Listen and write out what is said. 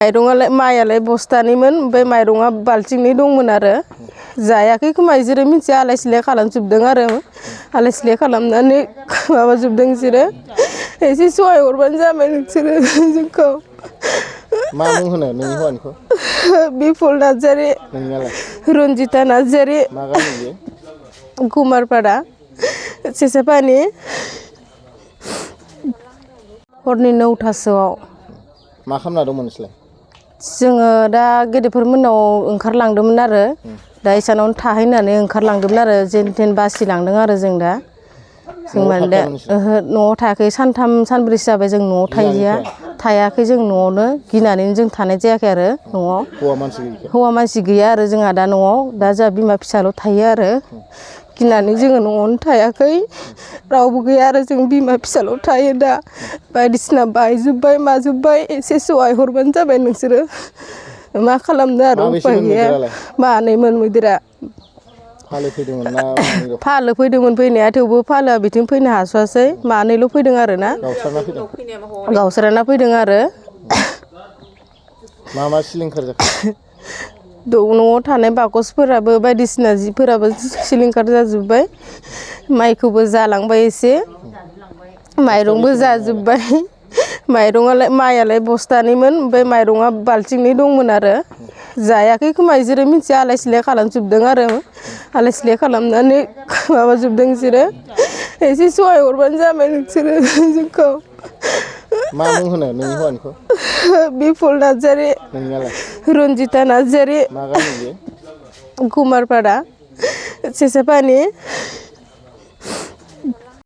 माइरंआलाय माइयालाय बस्थानैमोन ओमफ्राय माइरंआ बाल्थिंनै दंमोन आरो जायाखै खोमा बिसोरो मिथिया आलाय सिलाय खालामजोबदों आरो आलाय सिलाय खालामनानै माबाजोबदों बिसोरो एसे सहाय हरबानो जाबाय नोंसोरो जोंखौ मा मुं होनो नोंनि हौवानिखौ बिपुल नार्जारि नोंनियालाय रन्जिता नार्जारि मा गामि बेयो कुमारपारा सेसापानि हरनि 9टासोआव मा खालामना दंमोन नोंसोरलाय जोङो दा गेदेरफोर मोननाव ओंखारलांदोंमोन आरो दा इसानावनो थाहैनानै ओंखारलांदोंमोन आरो जेन थेन बासिलांदों आरो जों दा जों माने दा ओहो न'आव थायाखै सानथाम सानब्रैसो जाबाय जों न'आव थायाखै जों न'आवनो गिनानैनो जों थानाय जायाखै आरो न'आव हौवा मानसि गैया आरो जोंहा दा न'आव दा जोंहा बिमा फिसाल' थायो आरो गिनानै जोङो न'आवनो थायाखै रावबो गैया आरो जों बिमा फिसाल' थायो दा बायदिसिना बायजोब्बाय माजोब्बाय एसे सहाय हरबानो जाबाय नोंसोरो मा खालामनो आरो उपाय गैया मानैमोन मैदेरा फालो फैदोंमोन फैनाया थेवबो फालोआ बिथिं फैनो हास'वासै मानैल' फैदों आरो ना गावस्राना फैदों आरो मा मा सिलिंखार जाखो न'आव थानाय बाकसफोराबो बायदिसिना जिफोराबो सिलिंखार जाजोब्बाय माइखौबो जालांबाय एसे माइरंबो जाजोब्बाय माइयालाय बस्थानैमोन ओमफ्राय माइरंआ बाल्थिंनै दंमोन आरो जायाखै खोमा बिसोरो मिथिया आलाय सिलाय खालामजोबदों आरो आलाय सिलाय खालामनानै माबाजोबदों बिसोरो एसे सहाय हरबानो जाबाय नोंसोरो जोंखौ मा मुं होनो नोंनि हौवानिखौ बिपुल नार्जारि रन्जिता नार्जारि मा गामि बेयो कुमारपारा सेसापानि